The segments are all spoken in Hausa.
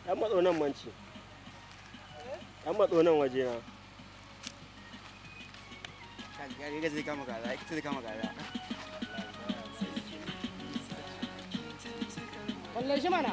Ɗan matso nan manci. Ɗan matso nan waje na. Ya ga zai kama kaza, zai kama kaza. Kalle shi mana.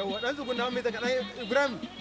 Yawwa, dan tsuguna mai ta kaɗan, Ibrahim.